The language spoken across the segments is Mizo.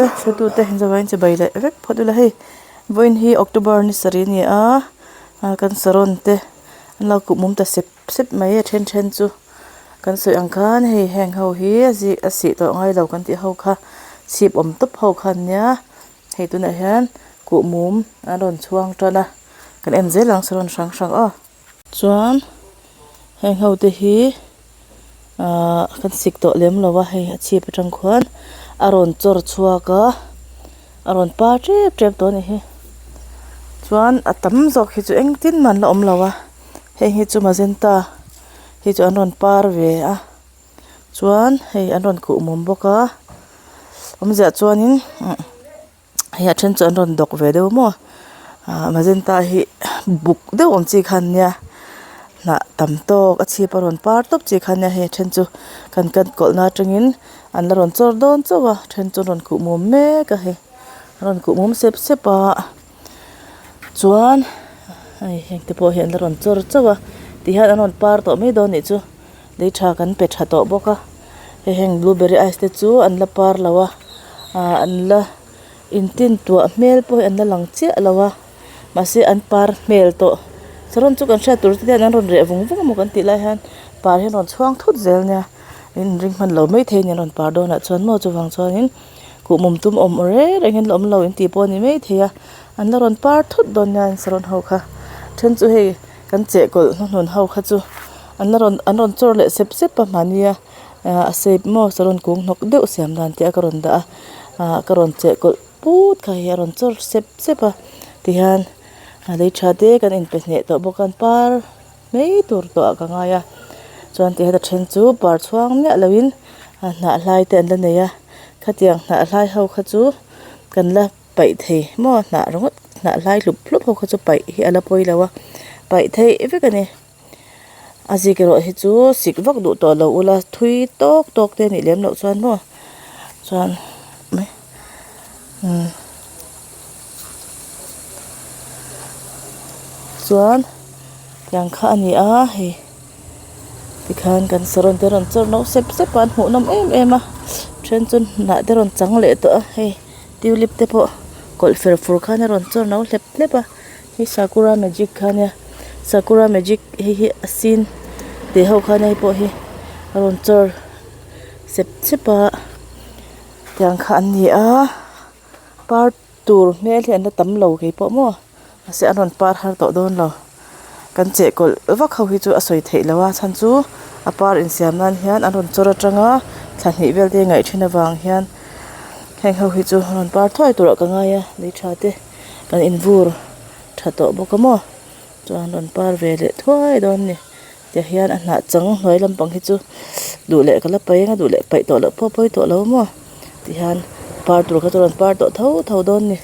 Awle hretute zavaiin chibai leh vek phawt ila hei vawiin hi October ni sarih a ni a ah kan saron te an lo kuh mum ta sep sep mai a then then chu kan sawi ang khan hei heng ho hi a zih a sih tawh ngai lo kan tih ho kha chhip awm tawp ho kha an nia hei tunah hian kuh mum an rawn chhuang tan a kan en zel ang saron hrang hrang aw. Chuan heng ho te hi ahh kan sik tawh lem lo a hei a chhip atang khuan a rawn chawr chhuak a a rawn par tep tep tawh a ni hi chuan a tam zawk hi chu engtin mah an la awm lo a heng hi chu magenta hi chu an rawn par ve a chuan hei an rawn khuh mum bawk a awmzia chuanin. Hei a then chu an rawn dawk ve deuh maw ah magenta hi buk deuh awm chi kha an nia hnah tam tawk a chhip a rawn par tawp chi kha ania hei a then chu kan cut kawlh na atangin an la rawn chawr dawn chauh a then chu an rawn khuh mum mek a hei an rawn khuh mum sep sep a chuan hei heng te pawh hi an la rawn chawr chauh a tihian an rawn par tawh mai dawn anih chu lei tha kan pe tha tawh bawk a hei heng blueberry ice te chu an la par lo a ah an la intin tuah hmel pawh hi an la lang chiah lo a mahse an par hmel tawh saron chu kan hriat tur te hian an rawn reh vung vung emaw kan tih lai hian par hi an rawn chhuang thut zel nia in ring hman lo maithei a ni an rawn par dawnah chuan maw chuvang chuanin kuhmum tum awm reng reng hian la awm lo intih pawh a ni maithei a an la rawn par thut dawn nia an saron ho kha then chu hei. Kan chehkawlh hnuhnun ho kha chu an la rawn an rawn chawr leh sep sep a mahnia ah a shape maw saron kung hnawk deuh siam dan te a ka rawn dah a ah ka rawn chehkawlh put kha hei a rawn chawr sep sep a tihian a lei tha te kan inpe hneh tawh bawk a an par mai tur tawh ah ka ngai a chuan tihian a then chu par chhuang miah lo in a hnah hlai te an la nei a khatiang hnah hlai ho kha chu kan la. Paih thei maw hnah ringawt hnah hlai hlup hlup ho kha chu paih hi a la pawi lo a paih theih vek a ni a zik erawh hi chu sik vak duh tawh lo ula thui tawk tawk te a nih lem loh chuan maw chuan umm chuan tiang kha a ni a hei. Tikhan kan saron te rawn chawr no sep sep a an hmuh nawm em em a then chu hnah te rawn chang leh tawh a hei tulip te pawh kawlh fer fur khan a rawn chawr no hlep hlep a hei sakura magic kha ania sakura magic hei hi a sin tih ho khan hei pawh hi a rawn chawr sep sep a tiang kha an ni a par tur hmel hi an la tam lo keipawh maw. Mahse an rawn par har tawh dawn lo. Kan chehkawlh vak ho hi chu a sawi theih loh a chhan chu a par insiam nan hian an rawn chawr atanga thla hnih vel te ngaih thin avang hian heng ho hi chu rawn par thuai turah ka ngai a lei tha te kan invur tha tawh bawk a maw chuan rawn par ve leh thuai dawn a ni. Tiah hian a hnah chang hnuai lampang hi chu duh leh ka la paih ang a duh leh paih tawh loh pawh a pawi tawh lo maw tihian par tur kha chu rawn par tawh tho tho dawn a ni.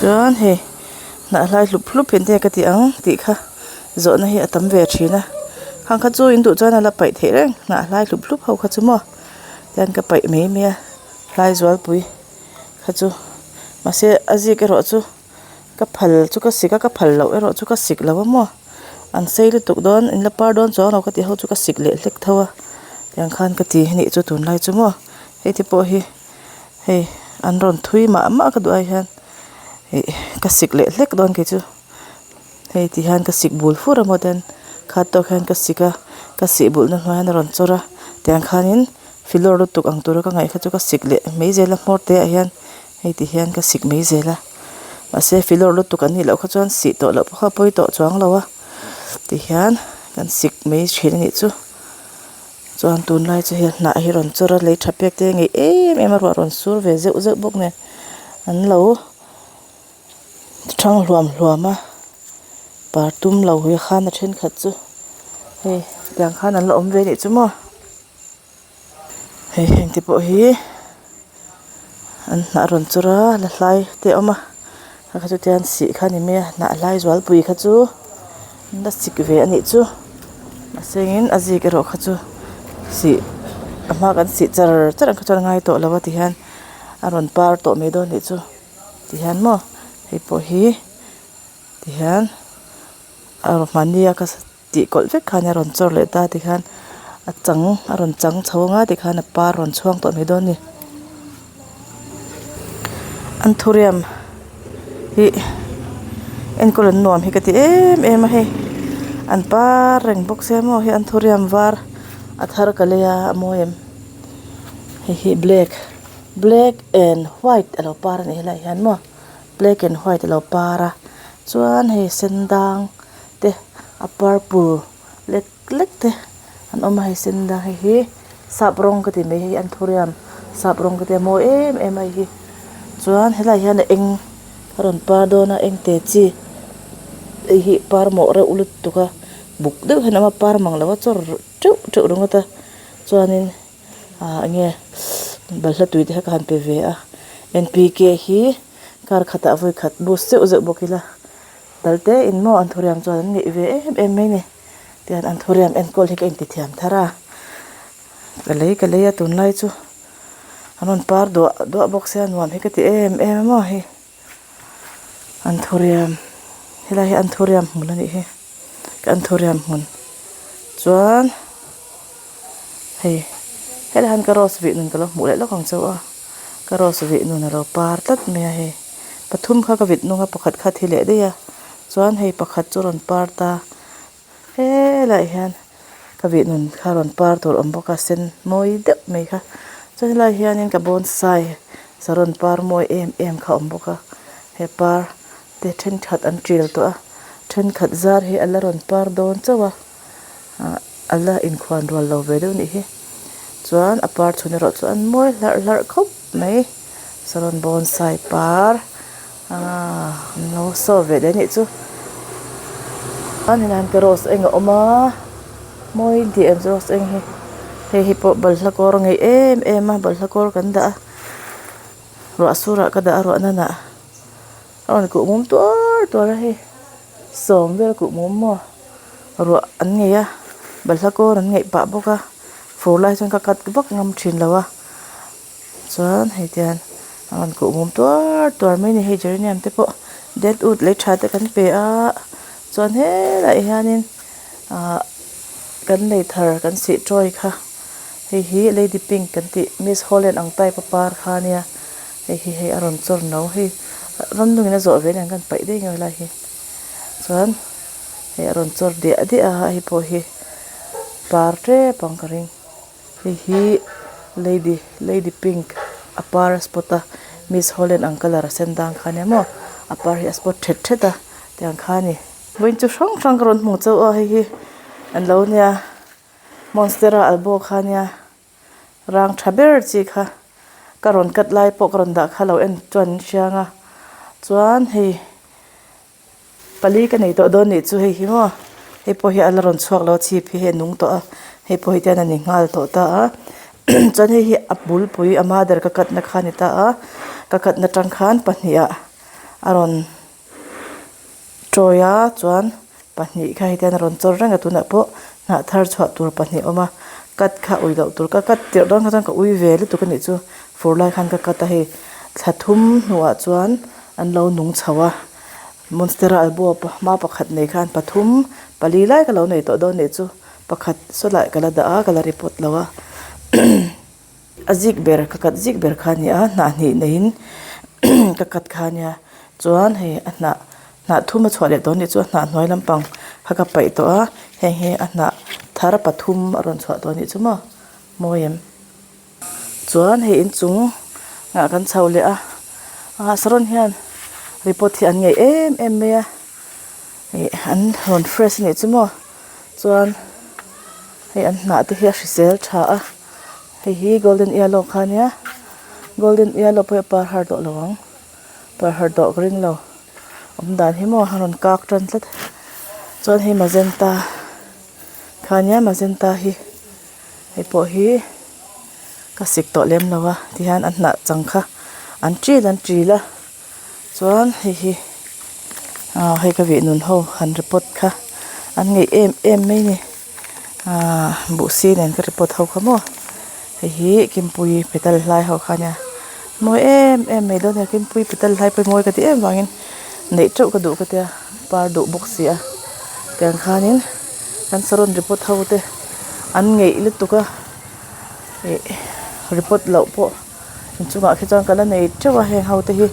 Chuan hei hnah hlai hlup hlup hi enge ka tih ang tih kha zawhna hi a tam ve thin a khang kha chu in duh chuan a la paih theih reng hnah hlai hlup hlup ho kha chu maw tian ka paih mai mai a hlai zualpui kha chu mahse a zik erawh chu ka phal chu ka sik a ka phal loh erawh chu ka sik lo a maw an sei lutuk dawn in la par dawn chuang lo ka tih ho chu ka sik leh hlek tho a tiang khan ka ti anih chu tunlai chu maw hei te pawh hi. Hei an rawn thui mah mah ka duh ai hian ih ka sik leh hlek dawn kei chu hei ti hian ka sik bul fur a maw ten khat tawk hian ka sik a ka sih bulh na hnuai hian a rawn chawr a tiang khanin filawr lutuk ang tura ka ngaih kha chu ka sik leh mai zel a hmawr te ah hian hei ti hian ka sik mai zel a mahse filawr lutuk an nih loh kha chuan sih tawh loh pawh kha a pawi tawh chuang lo a ti hian kan sik mai thin a nih chu. Chuan tunlai chu hei hnah hi rawn chawr a lei tha pek te ngei em em a ruah rawn sur ve zeuh zeuh bawk nen an lo thang hluam hluam a par tum lo hi khan a thenkhat chu hei tiang khan an la awm ve anih chu maw hei heng te pawh hi. An hnah rawn chawr a la hlai te a awm a kha kha chu tian sih kha a ni mai a hnah hlai zualpui kha chu an la sik ve a nih chu mahse in a zik erawh kha chu sih a hma kan sih char char ang kha chuan a ngai tawh lo a tihian a rawn par tawh mai dawn a nih chu tihian maw hei pawh hi tihian a mahni a ka. Tih kawlh vek khan a rawn chawr leh ta tikhan a chang a rawn chang chho anga tikhan a par rawn chhuang tawh mai dawn a ni. Anthurium hi enkawl an nuam hi ka ti em em a hei an par reng bawk sia maw hei anthurium var a thar ka lei a a mawi em hei hi black black and white a lo par a nih helaiah hian maw black and white a lo par a chuan hei sen dang te a purple lek lek te an awm a hei sen dang hei hi sap rawng ka ti mai hei anthurium sap rawng ka tia mawi em em a hei hi chuan helaiah hian a eng a rawn par dawn a eng te chi hei hi par mawh reuh lutuk a buk deuh hian a awm a par mang lo a chawr teuh teuh ringawt a chuanin ah eng nge balhla tui te kha ka han pe ve a n p k hi kar khatah vawi khat bus zeuh zeuh bawk ila dal te in maw anthurium chuan an ngeih ve em em mai a ni. Tihian anthurium enkawl hi ka intithiam thar a ka lei ka lei a tunlai chu an rawn par duah duah bawk sia nuam hi ka ti em em a maw hei anthurium helai hi anthurium hmun a nih hi ka anthurium hmun chuan hei helai hian ka rose vih nun ka lo hmuh leh lawk ang chauh a ka rose vih nun a lo par tlat mai a hei pathum kha ka vit nung a pakhat kha a thi leh daih a chuan hei pakhat chu a rawn par ta. Helaiah hian ka vih nun kha rawn par tur awm bawk a sen mawi deuh mai kha chuan helaiah hianin ka bonsai saron par mawi em em kha a awm bawk a he par te thenkhat an tial tawh a thenkhat zar hi a la rawn par dawn chauh a ah a la inkhuan rual lo ve deuh a nih hi chuan a par chhun erawh chu an mawi hlarh hlarh khawp mai saron bonsai par. Aaa an lo saw ve leh anih chu chuan ka rose eng a awm a mawi tih em chu rose eng hi hei hi pawh balhla kawr a ngeih em em a balhla kawr kan dah a ruah surah ka dah a ruah nan ah a rawn kuh mum tuar tuar a hei sawm vel kuh mum maw ruah an ngei a balhla kawr an ngeih pah bawk a fur lai chuan ka cut vak ngam thin lo a. Chuan hei te hian a rawn kuh mum tuar tuar mai a ni hei geranium te pawh dead wood lei tha te kan pe a chuan helaiah hianin ahh kan lei thar kan sih tawi kha hei hi lady pink kan tih miss holland ang type a par kha ania hei hi hei a rawn chawr no hei ramnungin a zawh ve aniang kan paih daih ngei lai hi chuan hei a rawn chawr diah diah a hei pawh hi par tep ang ka ring. Hei hi lady lady pink a par a spot a miss holland ang colour a sen dang kha ania maw a par hi a spot thet thet a tiang kha a ni. Vawiin chu hrang hrang ka rawn hmuh chauh a hei hi an lo nia monstera albo kha ania rang tha ber chi kha ka rawn cut lai pawh ka rawn dah kha lo en chuan an hriang a chuan hei. Pali ka nei tawh dawn nih chu hei hi maw hei pawh hi a la rawn chhuak lo a chhip hi hei a nung tawh a hei pawh hi tian a ni nghal tawh ta a chuan hei hi a bulpui a mother ka cut na kha a ni ta a ka cut na tang khan pahnih ah a rawn tawi a chuan pahnih kha hetian a rawn chawr reng a tunah pawh hnah thar chhuah tur pahnih a awm a cut kha ui loh tur ka cut tirh dawn kha chuan ka ui ve lutuk a nih chu fur lai khan ka cut a hei thla thum hnuah chuan an lo nung chho a. Monstera albo hma pakhat nei khan pathum pali lai ka lo nei tawh dawn nih chu pakhat saw lai ka la dah a ka la report lo a a zik ber ka cut zik ber kha a ni a hnah hnih neiin ka cut kha a nia chuan hei a hnah hnah thum a chhuah leh tawh a nih chu a hnah hnuai lampang kha ka paih tawh a heng hi a hnah thar pathum a rawn chhuah tawh a nih chu maw mawi em. Chuan hei inchung ah kan chho leh a ah saron hian report hi an ngeih em em mai a ih an rawn fresh anih chu maw chuan hei an hnah te hi a hrisel tha a hei hi golden yellow kha ania golden yellow pawh hi a par har tawh lo ang par har tawh ka ring lo awm dan hi maw a rawn kak tan tlat chuan hei magenta kha ania magenta hi. Hei pawh hi ka sik tawh lem lo a tihian a hnah chang kha an ṭil an ṭil a chuan hei hi ah hei ka vih nun ho han report kha an ngeih em em mai a ni ah buhsi nen ka report ho kha maw hei hi kimpui petal hlai ho kha ania mawi em em mai dawn a ni kimpui petal hlai pawh hi mawi ka ti em vangin neih teuh ka duh ka tia par duh bawk si a tiang khanin kan saron report ho te an ngeih lutuk a ih report loh pawh inchungah khi chuan ka la nei teuh a heng ho te hi.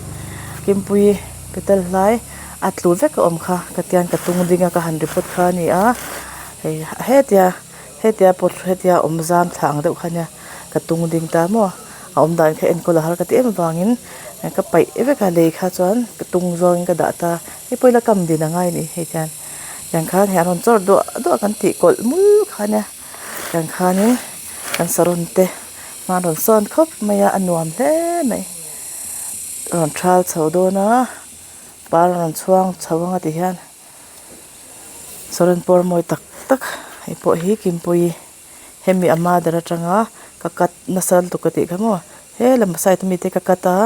Kimpuii petal hlai a tlu vek a awm kha ka tian ka tung ding a ka han report kha a ni a hei hetia hetia pawt hetia awm zam thla ang deuh kha nia ka tung ding ta maw a awm dan kha enkawl a har ka ti em avangin ka paih vek a lei kha chuan ka tung zawngin ka dah ta hei pawh ila kam din a ngai a ni hei tian tiang khan hei an rawn chawr duah duah kan tih kawlh mul kha nia tiang khanin kan saron te hma an rawn sawn khawp mai a a nuam hle mai. Rawn thal chho dawn a par a rawn chhuang chho anga ti hian saron pawr mawi tak tak hei pawh hi kimpuii hemi a mother atanga ka cut nasa lutuk ka tih kha maw helam side ami te ka cut a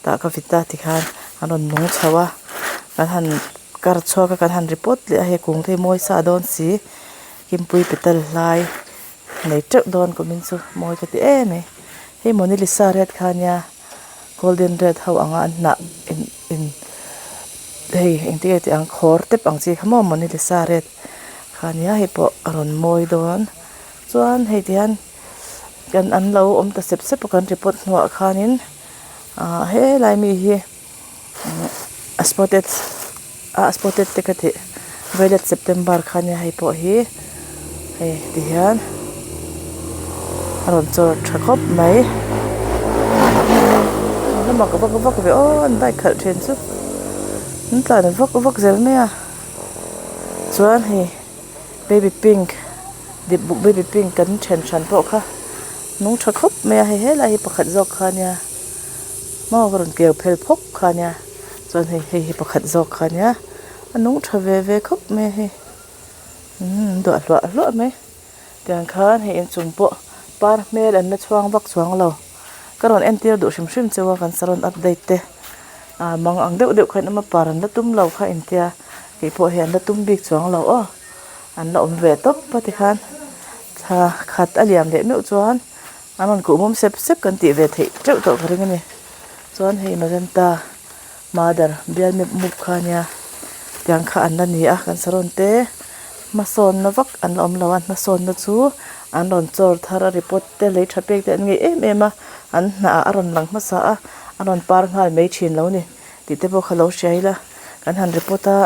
tah ka vit a tikhan an rawn nung chho a kan han kar chhuak a kan han report leh a hei kung te hi mawi sa dawn si kimpuii petal hlai nei teuh dawn kumin chu mawi ka ti em mai hei monalisa red kha ania golden red ho anga an hnah in in hei engtin nge tih ang khawr tep ang chi kha maw monalisa red kha ania hei pawh a rawn mawi dawn chuan hei ti hian kan an lo awm ta sep sep a kan report hnuah khanin ah helai mi hi. A spotted a spotted te ka tih violet september kha ania hei pawh hi hei ti hian a rawn chawr tha khawp mai a mak vak vak ve aw an bike khalh thin chu an tlan vak vak zel mai a chuan hei baby pink dip buk baby pink kan then hran pawh kha nung tha khawp mai a hei helai hi pakhat zawk kha ania. Maw ka rawn keu phel phawk kha ania chuan hei hei hi pakhat zawk kha ania a nung tha ve ve khawp mai a hei umm duah hluah hluah mai tiang khan hei inchung pawh par hmel an la chhuang vak chuang lo ka rawn entir duh hrim hrim cheu a kan saron update te ah mang ang deuh deuh khan awm a par an la tum lo kha intia kei pawh hi an la tum bik chuang lo aw an la awm ve tawp a tikhan thla khat a liam leh meuh chuan. An rawn kuh mum sep sep kan tih ve theih teuh tawh ka ring a ni. Chuan hei magenta mother bial mep mup kha ania tiang kha an la ni a kan saron te hmasawnna vak an la awm lo a hmasawnna chu an rawn chawr thar a report te lei tha pek te an ngei em em a an hnah ah a rawn lang hmasa a a rawn par nghal mai thin lo ni tih te pawh kha lo hria ila kan han report a.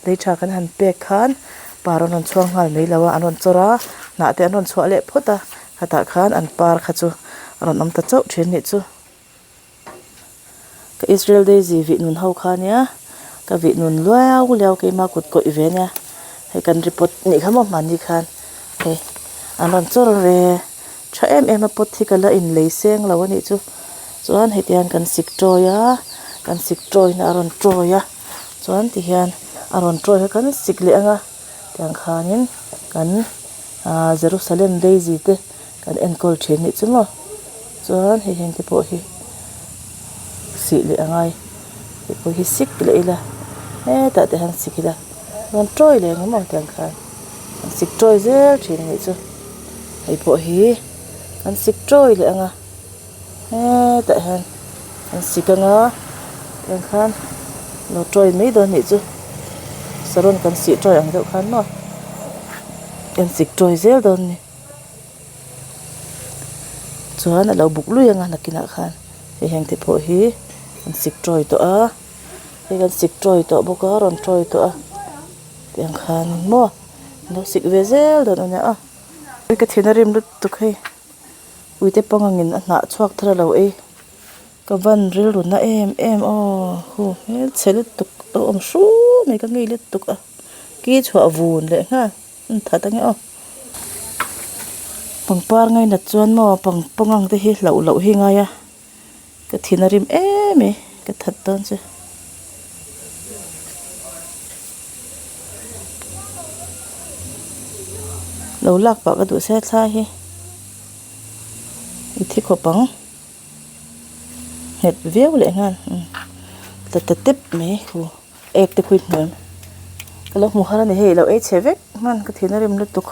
Lei tha kan han pek khan par an rawn chhuak nghal mai lo a an rawn chawr a hnah te an rawn chhuah leh phawt a khatah khan an par kha chu a rawn awm ta chauh thin nih chu. Ka Israel Daisy vih nun ho kha nia ka vih nun luau liau keima kut kawih ve nia hei kan report nih kha maw hmanni khan hei an rawn chawr ve tha em em a pot hi ka la inlei seng lo a nih chu chuan heti hian kan sik tawi a kan sik tawina a rawn tawi a. Chuan ti hian a rawn tawi kha kan sik leh ang a tiang khanin kan ahh Jerusalem daisy te kan enkawl thin nih chu maw chuan hei heng te pawh hi sih leh a ngai hei pawh hi sik leh ila hetah te hian sik ila rawn tawi leh ang maw tiang khan an sik tawi zel thin a nih chu hei pawh hi an sik tawi leh ang a. Hetah hian an sik anga tiang khan lo tawi mai dawn nih chu saron kan sih tawi ang deuh khan maw kan sik tawi zel dawn a ni chuan a lo buk lui anga nakinah khan hei heng te pawh hi an sik tawi tawh a hei kan sik tawi tawh bawk a rawn tawi tawh a tiang khan maw an lo sik ve zel dawn a nia aw ka thin a rim lutuk hei. Uite pangangin a hnah chhuak thar a lo ei. Ka van rilru na em em aw hu hmelchhe lutuk lo awm hru mai ka ngei lutuk a ki chhuah vun leh nghal an that ange aw. Pangpar ngainat chuan maw pang pangang te hi hlauh loh hi ngai a. Ka thin a rim em e, ka that dawn che. Lo lak pah ka duh se thla hi i thi khawp ang. Nghet viau leh nghal ta ta tep mai khu ek te khuit hmuh em. Ka lo hmu har a ni hei i lo ei chhe vek hman ka thin a rim lutuk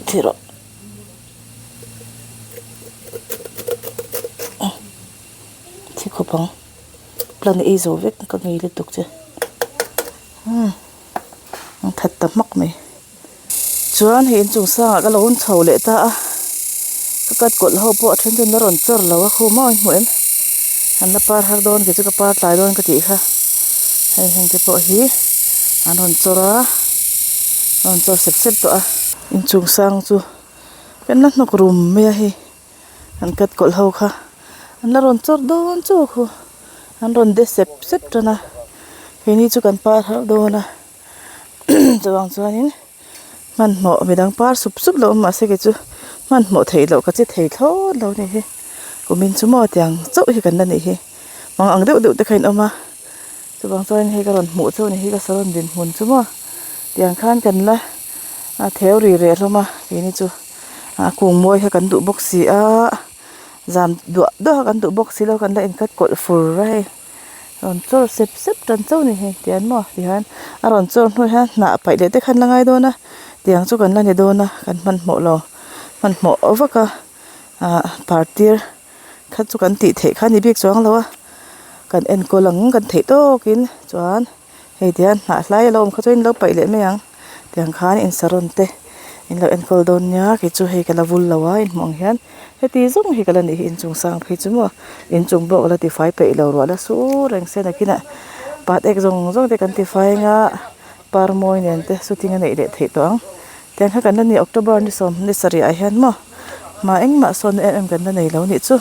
thi rawh. Thi khawp ang plan ei zo vek ka ngei lutuk che umm an that ta hmak mai chuan hei inchung sangah ka lo hawn chho leh ta a ka cut kawlh ho pawh a then chuan a rawn chawr lo a khu mawi hmuh em. An la par har dawn kei chu ka par tlai dawn ka tih kha hei heng te pawh hi an rawn chawr a an rawn chawr sep sep tawh a inchung sang chu kan la hnawk rum mai a hei an cut kawlh ho kha an la rawn chawr dawn chauh khu an rawn de sep sep tan a keini chu kan par har dawn a chuvang chuanin hmanhmawh midang par sup sup lo awm mahse kei chu hmanhmawh theih loh ka che thei thlawt lo a ni hi kumin chu maw tiang chauh hi kan la nih hi mang ang deuh deuh te kha in awm a chuvang chuan hei ka rawn hmuh chauh a ni hi ka saron dinhmun chu maw tiang khan kan la a theu ri reh hlawm a keini chu a kung mawi kha kan duh bawk si a zam duah duah kha kan duh bawk si lo kan la inkat kawlh fur a hei. Rawn chawr sep sep tan chauh a ni hei tiang maw tihian a rawn chawr hnu hian hnah paih leh te khan la ngai dawn a tiang chu kan la ni dawn a kan hmanhmawh lo hmanhmawh vak a ah par tir kha chu kan tih theih kha a ni bik chuang lo a kan enkawl ang kan theih tawkin chuan hei tihian hnah hlai a lo awm kha chuan in lo paih leh mai ang tiang khan in saron te in lo enkawl dawn nia kei chu hei ka la vul lo a inhmuh ang hian. Heti zawng hi ka la nih hi inchung sang phei chu maw inchung pawh ka la tifai peih lo ruah la sur reng se nakinah pat ek zawng zawng te kan tifai anga par mawi nen te shooting a neih leh theih tawh ang tiang kha kan la ni October ni sawm ni sarih ah hian maw hma engmah sawn na em em kan la nei lo nih chu.